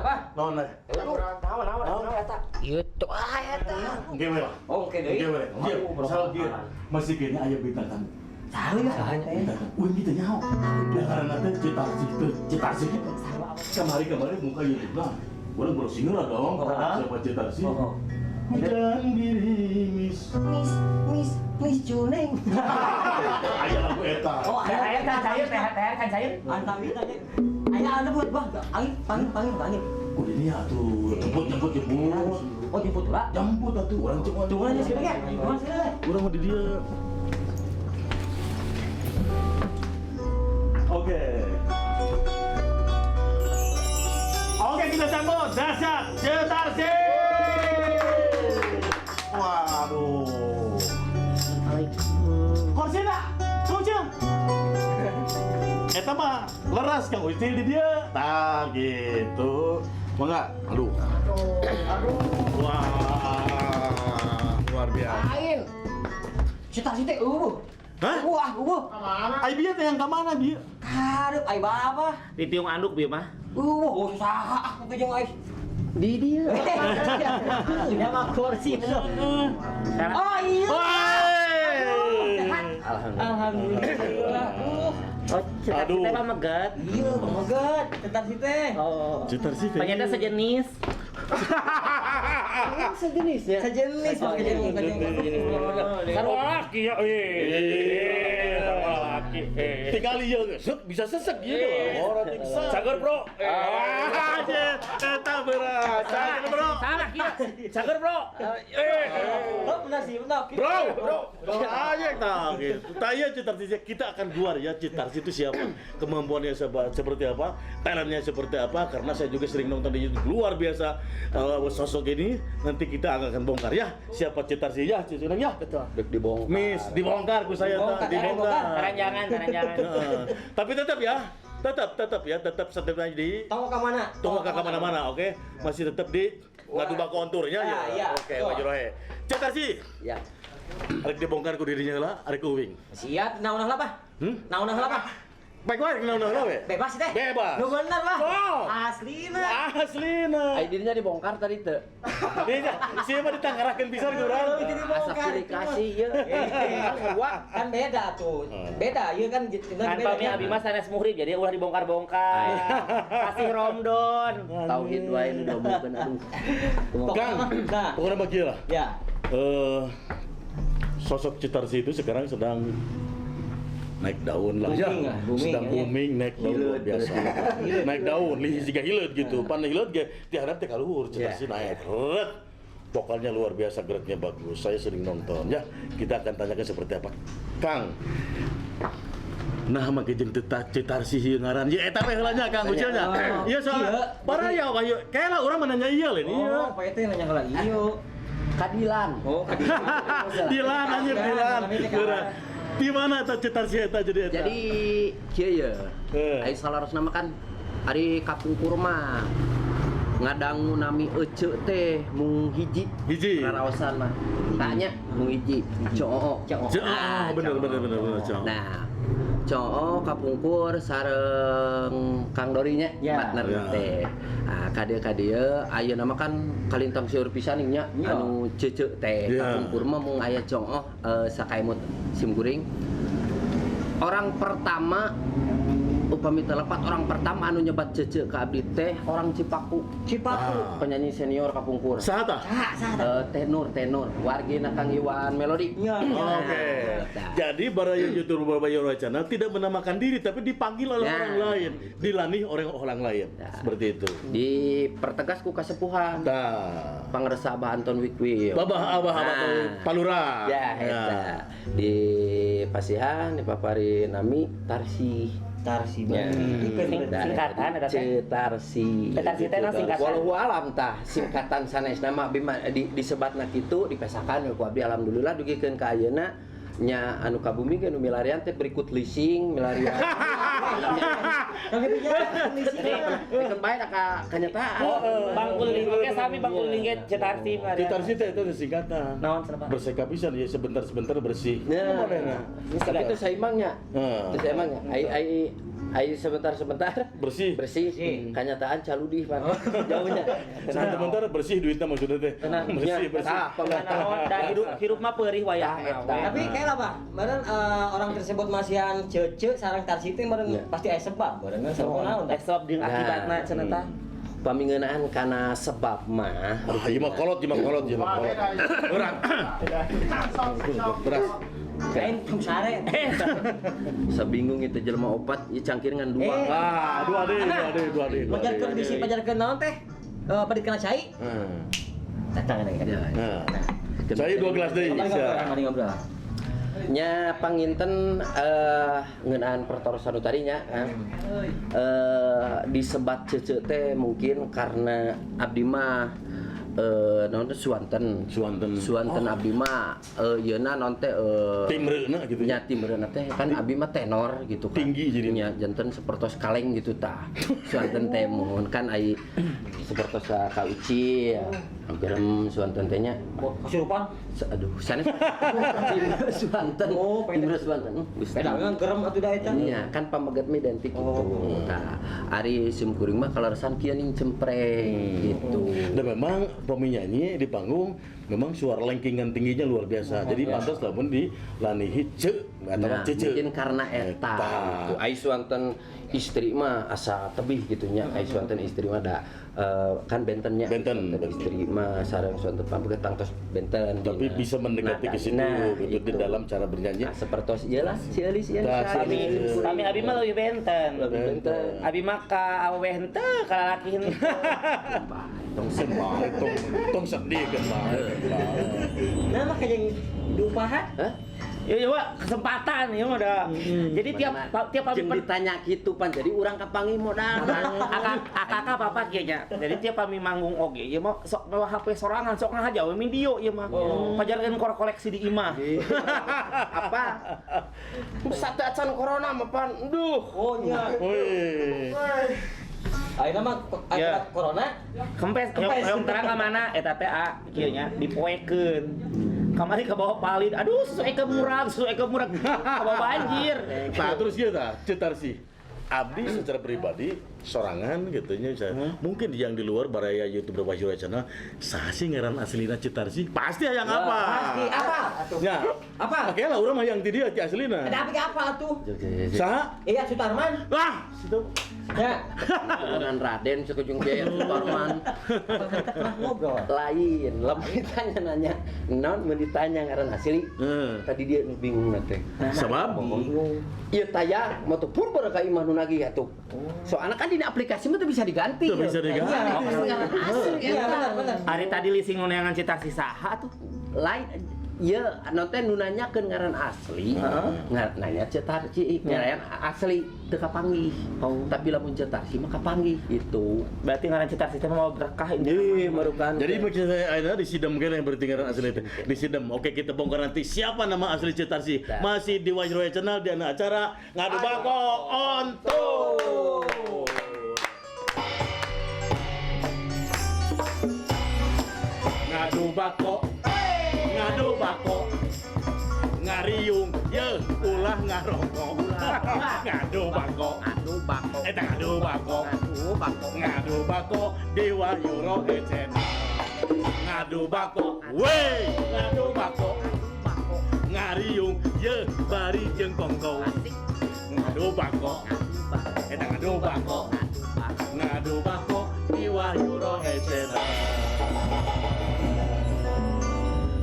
Bah. Naon lah? Naon naon naon eta? Ieu tuh ah eta. Engke we lah. Oh, engke deui. Engke we. Iya, salah kieu. Masih kayaknya aya bintang tamu. Saha ya? Bintang tamu. Uing kita nyaho. Da karena teh Cetarsi teh Cetarsi gitu. Kamari-kamari muka YouTube lah. Urang browsing lah dong. Siapa Cetarsi? Oh. Hujan gerimis. Miss Miss Miss Juneng. Aya lagu eta. Oh, Teh kan cair, teh teh kan cair. Antami tanya. Aya anu buat bah. Angin panggil panggil panggil. Kudu dia atuh, jemput jemput jemput. Oh jemput lah. Jemput atuh urang cek. Tunggu aja sih ya. Tunggu sih. Urang mah di dieu. Oke. Oke, kita sambut Dahsyat Cetarsi. Waduh. Korsina, Kucing. Eta mah leras Kang Ucil di dia. Tah gitu. Mangga. Aduh. Aduh. Wah, luar biasa. Lain. Cetarsi teh eueuh. Hah? Wah, eueuh. Ai bieu teh yang ka mana bieu? Karep ai bapa. Di tiung anduk bieu mah. Eueuh, oh saha aku jeung ai. Di dia. Ya mah kursi. Oh iya. Woi. Alhamdulillah. Oh, Cetarsi Aduh. teh pameget. Iya, pameget. Cetarsi teh. Oh. Cetarsi teh. Ternyata sejenis. Sejenis ya. Sejenis, Oh, iya. sejenis. Sarua laki ya. Iya, Sarua laki. Tinggal ieu sek bisa sesek gitu. Orang tingsan. Cager, Bro. Ah, eta berat. Cager, Bro. Salah kieu. Cager, Bro. Oh, benar sih, benar. Bro, bro, aja tah gitu. Tanya Cetarsi kita akan keluar ya Cetarsi itu siapa, kemampuannya seperti apa, talentnya seperti apa. Karena saya juga sering nonton di YouTube luar biasa sosok ini. Nanti kita akan bongkar ya siapa Cetarsi ya, Cetarsi ya. Betul. Dibongkar. Miss dibongkar ku saya tah, Dibongkar, dibongkar. Taranjangan, taranjangan. Heeh. Tapi tetap ya, tetap tetap ya, tetap tetap di Tongok ke mana? tunggu ke mana-mana, oke? Masih tetap di ngadu konturnya ya. Ya, Oke, betul. Pak Rohe. Cetarsi. Ya. Arek dibongkar ku dirinya lah, arek ku uing. Siap, naon lah, Pak? Hmm? Naon lah, Pak? Baik wae naon we. Bebas teh. Bebas. Nu bener, Pak. Oh. Aslina. Aslina. Ai dirinya dibongkar tadi teh. Dia siapa ditangarakeun pisan ku urang. Itu Asap dibongkar. dikasih ya. Wah. Kan beda tuh. Beda, iya kan Kan pami abi mah sanes muhrim jadi ulah dibongkar-bongkar. Kasih romdon. Tauhid wae nu diomongkeun aduh. Kang, Nah. pokoknya bagi lah. Ya. Sosok Cetarsi itu sekarang sedang naik daun lah ya. Booming lah, booming, sedang ya. booming naik daun luar biasa. Naik daun, lih jika hileut gitu. Pan hileut ge diharap teh kaluhur Cetarsi naik. Ret. Vokalnya luar biasa, geraknya bagus. Saya sering nonton ya. Kita akan tanyakan seperti apa. Kang. Nah, make jeung teu Cetarsi ieu ngaran. Ya eta we heula nya Kang Ucil nya. Iya soalnya para ya wahyu. Kayaknya urang mah nanya ieu lain iya. Oh, Pak itu nanya heula iya. Kadilan. Oh, kadilan. Dilan anjir Dilan. Di mana eta Cetarsi eta jadi eta? Jadi kieu ye. Eh. Ai salarosna mah kan ari kapungkur mah ngadangu nami ece teh mung hiji. Hiji. Raraosan mah. Tanya mung hiji. Coo. Coo. Coo, bener bener bener bener Coo. Nah, Coo kapungkur sareng Kang Dori nya Ya. partner Ya. teh. Nah, kadieu-kadieu ayeuna mah kan kalintang seueur pisan nya Ya. anu cece teh. Ya. Kapungkur mah mung aya Coo sakaemut sim kuring. Orang pertama upami telepat orang pertama anu nyebat cece ke abdi teh orang Cipaku. Cipaku. Ah. Penyanyi senior kapungkur. Saha tah? Saha, saha. Tenor, tenor, wargina Kang Iwan Melodi. Iya, iya. Oke. Nah. Jadi para YouTuber Baraya Channel tidak menamakan diri tapi dipanggil oleh Nah. orang lain, dilanih oleh orang lain. Nah. Seperti itu. Dipertegas ku kasepuhan. Tah. Pangersa Abah Anton Wikwil. Babah Abah Abah Nah. Palura. Ya, eta. Di pasihan dipapari nami Tarsi. Tarsi Ya. Singkatan eta teh. Cetarsi. Cetarsi teh naon singkatan? Wallahu alam tah singkatan sanes nama bima di disebatna kitu dipesakan we ku abdi alhamdulillah dugikeun ka ayeuna Nya anu ka bumi ge nu milarian teh berikut leasing milarian. Kang kitu nya Rikeun bae da ka kanyataan. Bang Uling oge sami Bang Uling ge Ceu Tarsih milarian. Ceu Tarsih teh eta teh singkatan. Naon cenah, Pak? Berseka pisan ya sebentar-sebentar bersih. Ya. Tapi itu saimbangnya. Heeh. Itu saimbangnya. Ai ai ai sebentar-sebentar Bersih. bersih. Kanyataan caludih, Pak. Jauhnya. Sebentar-sebentar bersih duitnya maksudnya teh. Bersih, bersih. Tah, Naon da hirup hirup mah peurih wayahna we. Tapi kayak lah Pak, meureun orang tersebut masihan cece sareng Tarsi teh meureun Ya. pasti aya sebab meureun kan sebab naon Eh sebab jeung akibatna cenah tah. Pamingeunaan kana sebab mah Ah, ieu mah kolot, ieu mah kolot, ieu mah kolot. Berat. Beras. Lain tong sare. Sabingung itu jelema opat ieu cangkir ngan dua. Eh. Ah, dua deui, dua deui, dua deui. dua Pajarkeun deui. bisi pajarkeun naon teh? Pedit kana cai. Hmm. Datang ada. Ya. Nah. Cai dua gelas deui. Mari ngobrol, mari ngobrol. Nya panginten ngeunaan pertarosan nu tadi nya disebat cece teh mungkin karena abdi mah naon teh suanten. Suanten. Suanten abdi mah yeuna naon teh Timreuna gitu nya timreuna teh kan abdi mah tenor gitu kan. Tinggi jadi. Nya janten sapertos kaleng gitu tah. Suanten teh muhun kan ai sapertos ka Uci ya. Gerem suanten teh nya. Kasurupan. Aduh, sanes timbre suanten. Oh, pengen- timbre suanten. Gusti. Beda memang gerem atuh da eta. Iya, kan pameget mah identik gitu. Tah, ari sim kuring mah kaleresan kieu ning cempreng gitu. Dan memang penyanyi di panggung memang suara lengkingan tingginya luar biasa. Jadi pantas lamun di lanihi ce atau Nah, cece. mungkin karena eta gitu. Ai suanten istri mah asa tebih gitu nya. Ai suanten istri mah da kan bentennya. Benten, Suanten benten. istri mah sareng suanten pameget tangtos benten. Tapi dina bisa mendekati nada. ke situ Nah, gitu di dalam cara bernyanyi. Nah, sepertos ieu lah si Elis ieu. Tah, si Sami Elis. sami abi mah leuwih benten. Lebih benten. Abi mah ka awewe henteu ka lalaki henteu. Tong Bae, tong tong sedih kan bae. Nah, mah kayak diupahan. Hah? Ya ya Wak, kesempatan ya mah da. Jadi tiap tiap abi jeung ditanya gitu pan jadi urang kapanggih modal. Akak papa kieu nya. Jadi tiap kami manggung oge ieu mah sok bawa HP sorangan sok ngahaja we video ieu mah. Pajarkeun kor koleksi di imah. Apa? Satu acan corona mah pan. Duh. Oh nya. Wih. Ayeuna mah Ya. akibat corona. Kempes, Kempes. hoyong terang ka mana eta teh a kieu nya dipoekeun. Kamari ka bawah palid. Aduh, susu eke murag, susu eke murag. Ka bawah banjir. Nah, terus ieu tah, Ceu Tarsih. Abdi secara pribadi sorangan gitu nya misalnya. Mungkin yang di luar baraya YouTuber Wahyu Channel saha sih ngaran aslina Ceu Tarsih? Pasti hayang apa? Pasti apa atuh? Ya. Apa? Oke lah urang mah yang ti dieu ti aslina. Ada apa apa atuh? Saha? Iya Sutarman. Wah, situ. Ya. Turunan Raden sekujung biaya Suparman. Pernah ngobrol. Lain, lamun ditanya nanya, non mun ditanya ngaran asli. Heeh. Tadi dia nu bingung teh. Sabab Ieu taya motor purba ka imah nu nagih atuh. Soalna kan dina aplikasi mah teu bisa diganti. Teu bisa diganti. Oh, pasti ngaran asli Iya, eta. benar benar. Ari tadi leasing nu neangan Ceu Tarsih saha tuh? Lain ieu anu teh nu nanyakeun ngaran asli, nanya Ceu Tarsih, ngaran asli teu kapanggih. Tapi lamun Ceu Tarsih mah kapanggih gitu. Berarti ngaran Ceu Tarsih teh mau berkah ini. Ih, merukan. Jadi maksud saya akhirnya disidem kan yang berarti ngaran asli itu. Disidem. Oke, kita bongkar nanti siapa nama asli Ceu Tarsih. Nah. Masih di Wahyu Roya Channel di anak acara Ngadu Bako on Tour. Ngadu bako, ngadu bako, ngariung, ye ulah ngarokok. Ngadu bako, Ngadu bako. eta ngadu bako. Ngadu bako. Ngadu bako di Wahyu Roya Channel. Ngadu bako, wey, ngadu bako, ngariung, ye bari jeung kongko. Ngadu bako, eta ngadu bako.